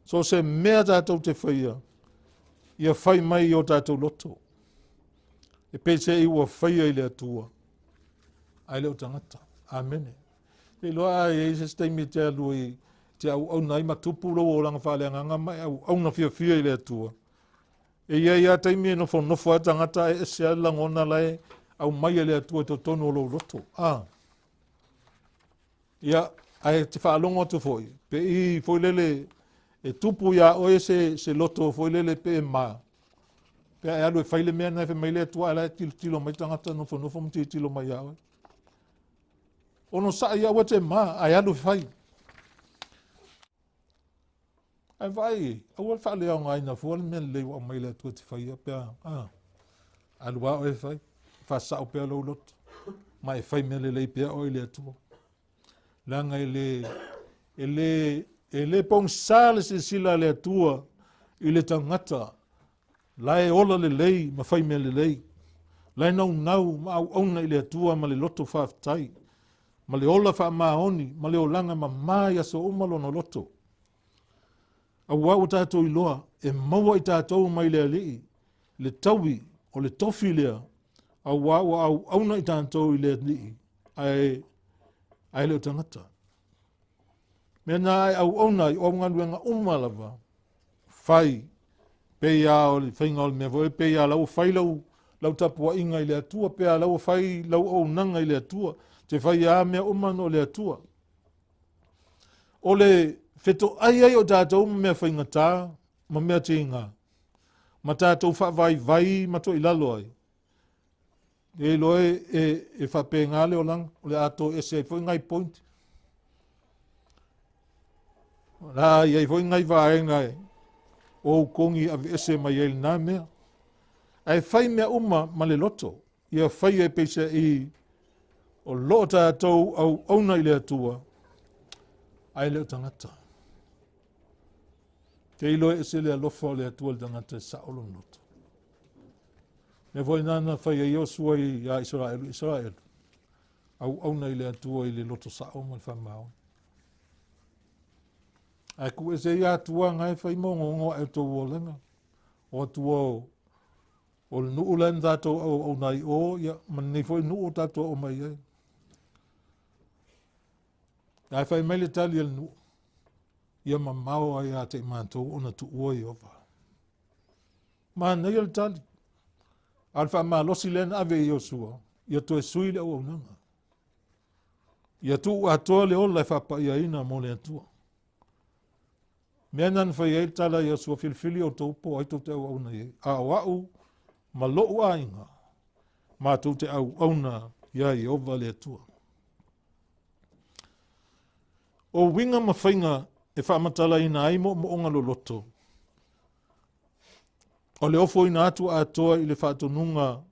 A: so o se mea tatou te faia, ia fai mai i o tatou loto, e peiseai ua faia i le Atua, ae le o tagata. Amene. Te iloa a i ai se isi taimi e te alu i te auauna ai ma tupu lou olaga faaleagaga ma e auauna fiafia i le Atua. E i ai lava taimi e nofonofo ai tagata ae ese lava le lagona la e aumai e le Atua i totonu o lou loto. Ah. Ia, ae te faalogo atu foi, pe i foi lele e tupu iā oe se, se loto foi lele pe e mā, pe a e alu e fai le mea na e fai mai le Atua ae la e tilotilo mai tagata nofonofo ma tilotilo mai iā oe. Onosai aua te mā, ae alu e fai. Ae vaai, aua le faaleaogaina fua le mea lelei ua aumai le Atua te faia pe a, a, alu lava oe e fai, faasao pea lou loto, ma e fai mea lelei pea oe i le Atua. Leaga e le, e le, e le pogisa le silasila a le Atua i le tagata la e ola lelei ma fai mea lelei, la e naunau ma auauna i le Atua ma le loto faafetai, ma le ola faamaoni ma le olaga mamā i aso uma lona loto. Auā ua tatou iloa, e maua i tatou mai le Alii le taui o le tofi lea, auā ua auauna i tatou i le Alii, ae, ae le o tagata. Mea na e auauna i o au galuega uma lava, fai, pei a o le faiga o le mea foi, pei a la ua fai lau, lau tapuaiga i le Atua, pe a la ua fai lau auaunaga i le Atua, te fai a mea uma no le Atua. O le fetoai ai o tatou ma mea faigata ma mea tiga, ma tatou faavaivai ma toilalo ai, e iloa e faapena le olaga, o le a toese ai foi nai point. O le a i ai foi nai vaega e o ou kogi e aveese mai ai i lena mea. Ae fai mea uma ma le loto, ia faia e peiseai o lo o tatou auauna i le Atua, ae le o tagata. Te iloa e ese le alofa o le Atua i le tagata e sao lona loto. Mea foi lena na fai ai Iosua ia Isaraelu, Isaraelu, auauna i le Atua i le loto sao ma le faamaoni. Ae tuu ese ia Atua na e fai ma onoono ae o tou olaga. O Atua o, o le nuu la na tatou auauna ai i o, ia, ma lenei foi nuu o tatou oo mai ai. Ae fai mai le tali a le nuu, ia mamao lava ia te i matou ona tuua Ieova. Manaia le tali. A o le faamalosi lea na ave i Iosua, ia toe sui le auaunaga. Ia tuu atoa le ola e faapaiaina mo le Atua. Mea na na fai ai le tala a Iosua, filifili outou po o ai tou te auauna i ai. A o au ma lou aiga, matou te auauna iā Ieova le Atua. O uiga ma faiga e faamatalaina ai moomooga loloto, o le ofoina atu atoa i le faatonuga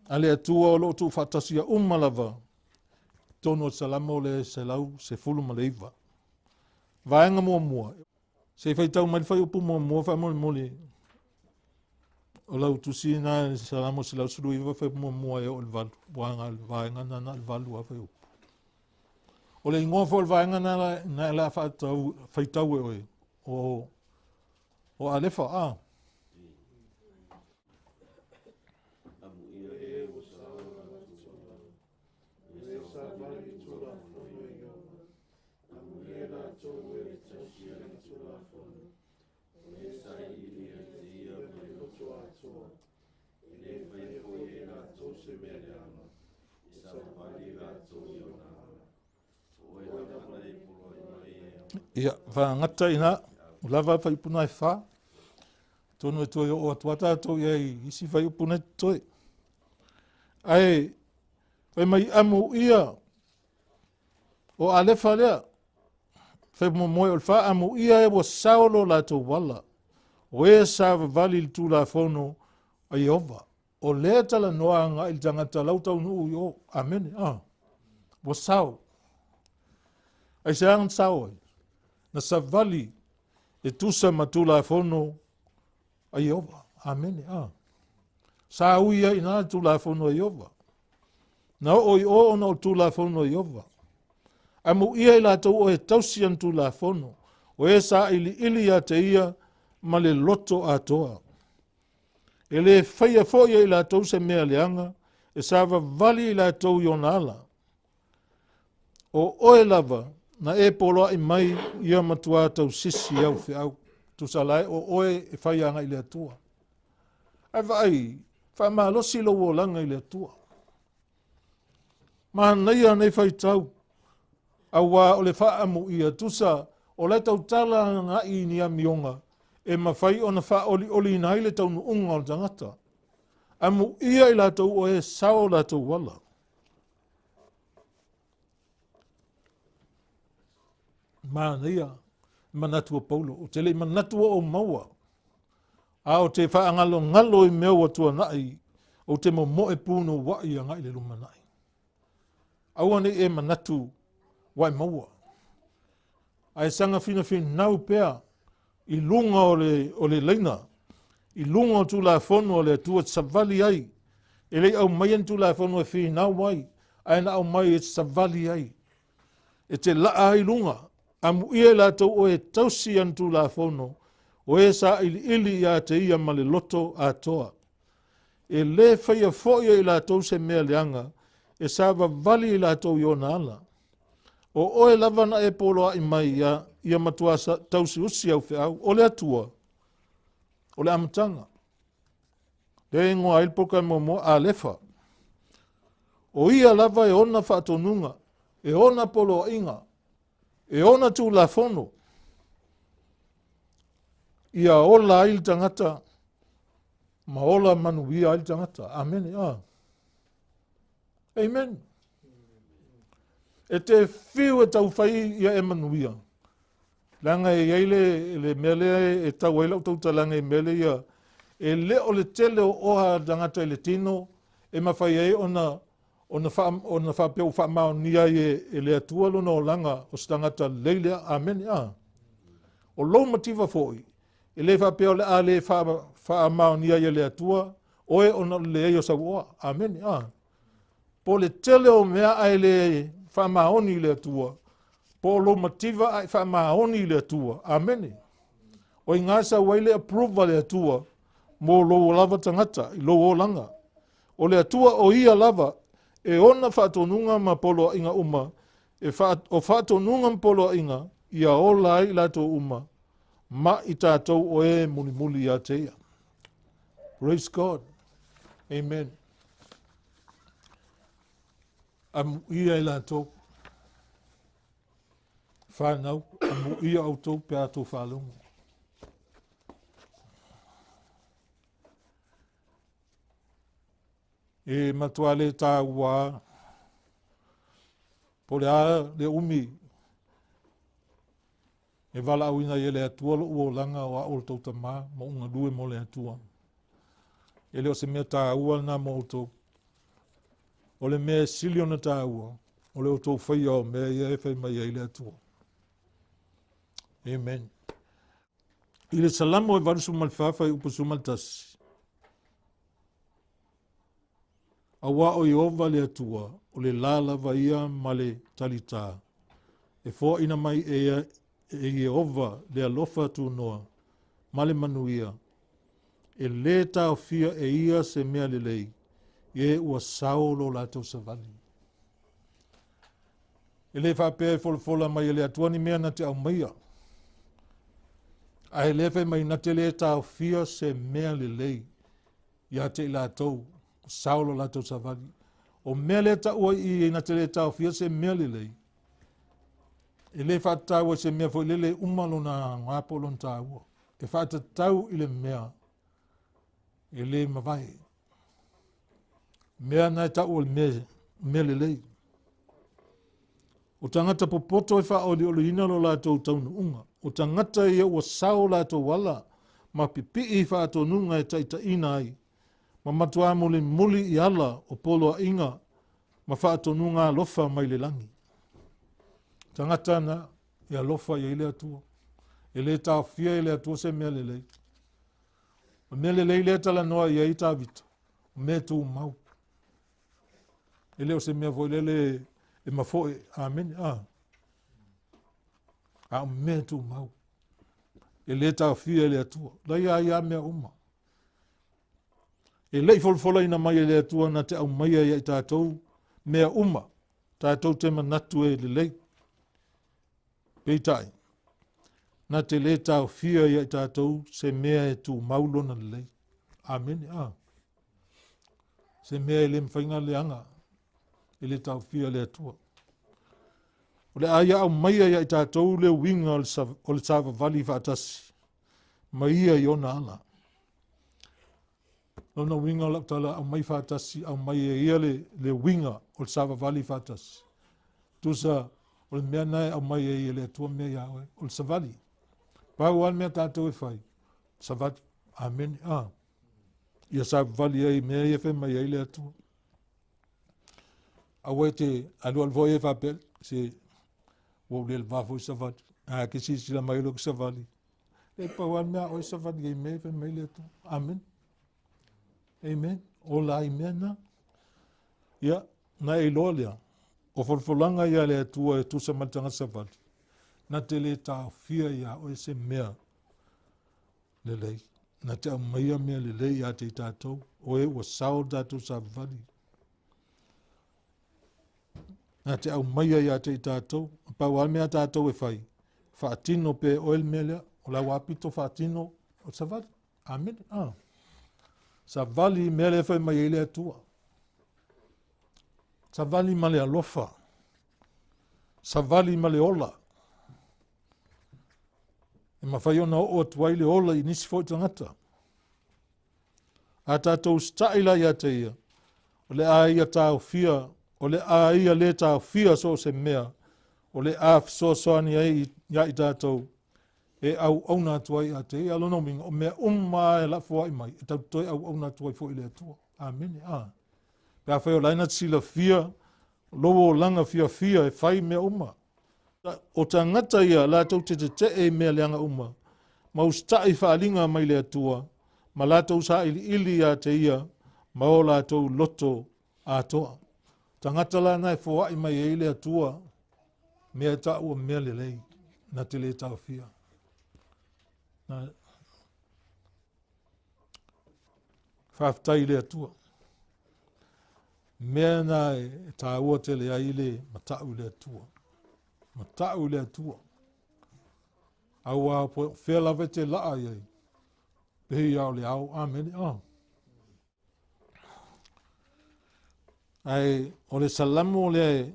A: a le Atua o lo o tuufaatasia uma lava i totonu o le Salamo le 119. Vaega muamua, se i faitau mai le fuaiupu muamua faamolemole o lau tusi lena i le Salamo 119 fuaiupu muamua e oo i le 8, aua na o le vaega lena na o le 8 lava fuaiupu. O le igoa foi o le vaega lena na o le a faitau e oe, o Alefa, a? Ia, fagata i ina, ua lava fuaiupu na e fa. Atonu e toe oo atu lava tatou i ai i isi fuaiupu na e totoe. Ae fai mai amuia o Alefa lea, fai muamua o le fa amuia e ua sao lo latou ala, o e savavali i le tulafono a Ieova. O lea e talanoa agai i le tagata la ua taunuu i o. Amene. Ah. Ua sao. Aisea na sao ai? Na savali e tusa ma Tulafono a Ieova. Amene. Ah. Sa ui ai i ina le Tulafono a Ieova. Na oo i o ona o le Tulafono a Ieova. Amuia i latou o e tausi ana Tulafono, o e sailiili ia te ia ma le loto atoa. E lē faia foi e i latou se mea leaga, e savavali i latou i ona ala. O oe lava na e poloai mai ia matuā tausisi au feau. Tusa la e o oe e fai agai i le Atua. Ae vaai, faamalosi lou olaga i le Atua. Manaia nei faitau, auā o le faaamuia, tusa o la e tautala agai i ni amioga e mafai ona faaolioliina ai le taunuuga o le tagata. Amuia i latou o e sao o latou ala. Manaia manatu o Paulo. Ou te le i manatu o ou maua, a ou te faagalogalo i mea ua tuanai, ou te momoe punouai agai i le lumanai. Aua ne i e manatu ua e maua, ae saga finafinau pea i luga o le laina, i luga o Tulafono a le Atua e savali ai. E le i aumaia ni Tulafono e finau ai, ae na aumai e savali ai, e te laa ai i luga. Amuia i latou o e tausi ana Tulafono, o e sailiili ia te ia ma le loto atoa. E lē faia foi e i latou se mea leaga, e savavali i latou i ona ala. O oe lava na e poloai mai ia, ia matuā tausiusi au feau. O le Atua, o le amataga. Lea e igoa ai le polokalame muamua, Alefa. O ia lava e ona faatonuga, e ona poloaiga. E ona tulafono ia ola ai le tagata ma ola manuia ai le tagata. Amene. Ah. Amen. E te fiu e taufai ia e manuia. Leaga e i ai le, le mea lea e tau ai lau tautalaga i mea lea ia, e le o le tele o oa a le tagata i le tino e mafai ai ona ona, fa, ona faapea ua faamaonia ai e, e le Atua lona olaga o se tagata lelei lea. Amene. A. O lou mativa foi, e le faapea o le a le faamaonia ai e le Atua oe ona o le leai o sau oa. Amene. A. Po o le tele o mea ae le faamaoni i le Atua, po o lou mativa ae faamaoni i le Atua. Amene. O i gā sau ai le approve a le Atua mo lou lava tagata i lou olaga. O le Atua o ia lava e ona faatonuga ma poloaiga uma, e fa, o faatonuga ma poloaiga ia ola ai i latou uma, ma i tatou o e mulimuli ia te ia. Praise God. Amen. Amuia i latou. Whanau, amuia outou pe a tou faalogo. E matua le tāua po le a le umi e valaauina ai e le Atua lo'u olaga o a'u o le tou tamā ma ou galue mo le Atua. E le o se mea tāua lena mo outou. O le mea e sili ona tāua, o le outou faia o mea ia e fai mai ai le Atua. Amen. I le Salamo e 84 fuaiupu 11, Auā o Ieova le Atua, o le la lava ia ma le talitā. E foaina mai e ia e Ieova le alofa tunoa ma le manuia. E lē taofia e ia se mea lelei, i e ua sao lo latou savali. E le faapea e folafola mai e le Atua ni mea na te aumaia. Ae le fai mai na te le taofia se mea lelei ia te i latou, sao lo latou savali. O mea lea taua i i na te le taofia se mea lelei, e le faatatau ai se mea foi lele uma lona aoga po o lona taua. E faatatau i le mea e le mavae. Mea na e tau o le mea, mea lelei. O tagata popoto e faaolioliina lo latou taunuuga. O tagata ia ua sao latou ala ma pipii i faatonuga e taitaiina ai, ma matuā mulimuli i ala o poloaiga ma faatonuga alofa mai le lagi. Tagata na e alofa i ai le Atua. E le taofia e le Atua se mea lelei. O mea lelei lea talanoa i ai Tavita, o mea tumau. E le o se mea foi lele e mafoe, amene, a. A o mea tumau. E le taofia e le Atua. Lai a ia mea uma. E le i folafolaina mai e le Atua na te aumaia ia i tatou mea uma, tatou te manatu e lelei. Peitai, na te lē taofia ia i tatou se mea e tumau lona lelei. Amene. A. Se mea e le mafai ona leaga, e le taofia e le Atua. O le a ia aumaia ia i tatou le uiga o le savavali faatasi ma ia i ona ala. Lona uiga o lau tala, aumai faatasi, aumai e ia le, le uiga o le savavali faatasi. Tusa, o le mea na e aumai ai e le Atua mea iā oe, o le savali. Pau lava le mea tatou e fai, savali. Amene. Ah. Ia savavali ai mea ia fai mai ai le Atua. Aua e te alualu foi e faapea, se ua ou le va foi savali. A ke silasila mai loa ke savali. E pau lava le mea a oe savali ai mea fai mai le Atua. Amen. Amen. Ola ai mea na. Ia, na e iloa lea, o folafolaga ia a le Atua e tusa ma le tagata savali, na te le taofia iā oe se mea lelei. Na te aumaia mea lelei ia te i tatou, o e ua sao le tatou savavali. Na te aumaia ia te i tatou, pau lava le mea a tatou e fai, faatino pea e oe le mea lea, o lau apito faatino o le savali. Amene. Ah. Savali i mea lea e fai mai ai le Atua. Savali ma le alofa. Savali ma le ola. E mafai ona oo atu ai le ola i nisi foi tagata. A tatou usitai la ia te ia, o le a ia taofia, o le a ia lē taofia so o se mea, o le a fesoasoani ai ia i tatou e auauna atu ai ia te ia. Lona uiga, o mea uma lava e lafoai mai, e tatou te toe auauna atu ai foi i le Atua. Amene. A. Pe afai o la e na te silafia lou olaga fiafia e fai mea uma. O tagata ia latou te tetee i mea leaga uma, ma usitai i faaaliga mai le Atua, ma latou sailiili ia te ia ma o latou loto atoa. Tagata la na e foai mai ai le Atua mea e taua mea lelei, na te le taofia. Na faafetai i le Atua. Mea na e taua tele ai le matau i le Atua. Matau i le Atua. Aua po o fea lava e te laa i ai, pei lava o le ao. Amene. Oh. Ae o le Salamo lea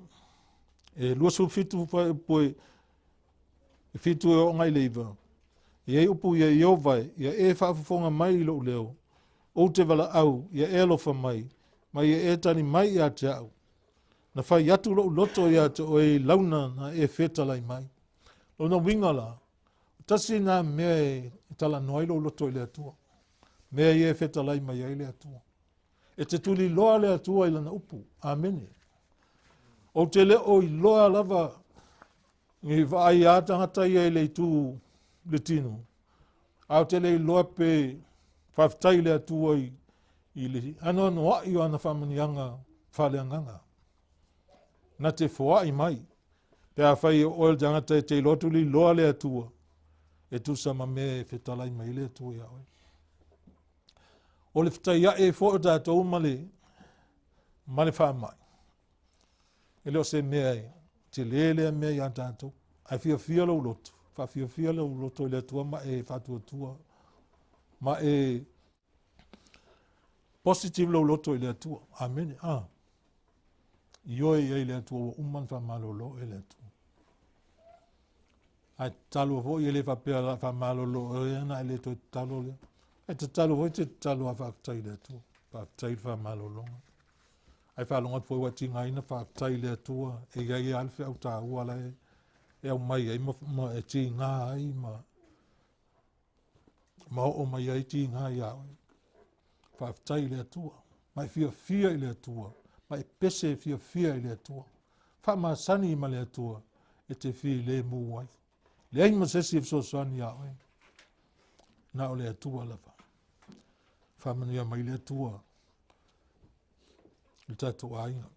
A: e 27 fuaiupu e 7 e oo mai le 9, e i ai upu ia Ieova e, ia e faafofoga mai i lou leo, ou te valaau, ia e alofa mai, ma ia e tali mai ia te au. Na fai atu lou loto ia te oe i launa na e fetalai mai. Lona uiga la, tasi na mea e talanoa ai lou loto i le Atua. Mea ia e fetalai mai ai le Atua. E te tuliloa le Atua i lana upu. Amene. Ou te le o iloa lava i vaai a tagata ia i le itu le tino. A ou te le iloa pe faafetai i le Atua i, i le anoanoai o ana faamanuiaga faaleagaga. Na te foai mai. Pe afai o oe le tagata e te iloa tuliloa le Atua, e tusa ma mea e fetalai mai le Atua ia oe. O le fetaiai ai foi o tatou ma le, ma le faamai, e le o se mea e tele lea mea ia tatou. Ae fiafia lou loto, faafiafia lou loto i le Atua ma e faatuatua, ma e positive lou loto i le Atua. Amene. Ah. Ioe i ai le Atua ua uma ona faamalolo e le Atua. Ae tatalo foi e le faapea la faamalolo e ana e le toe tatalo lea. Ae tatalo foi te tatalo a faafetai i le Atua. Faafetai i le faamalologa. Ae faalogo atu foi ua tigaina faafetai i le Atua e i ai lava le feau taua la e, e aumai ai ma, ma e tiga ai ma ma oo mai ai tiga ia oe. Faafetai i le Atua. Ma e fiafia i le Atua. Ma e pese fiafia i le Atua. Faamasani ma le Atua e te filemu ai. Leai ma se isi e fesoasoani ia oe. Na o le Atua lava. Faamanuia mai le Atua i le tatou aiga.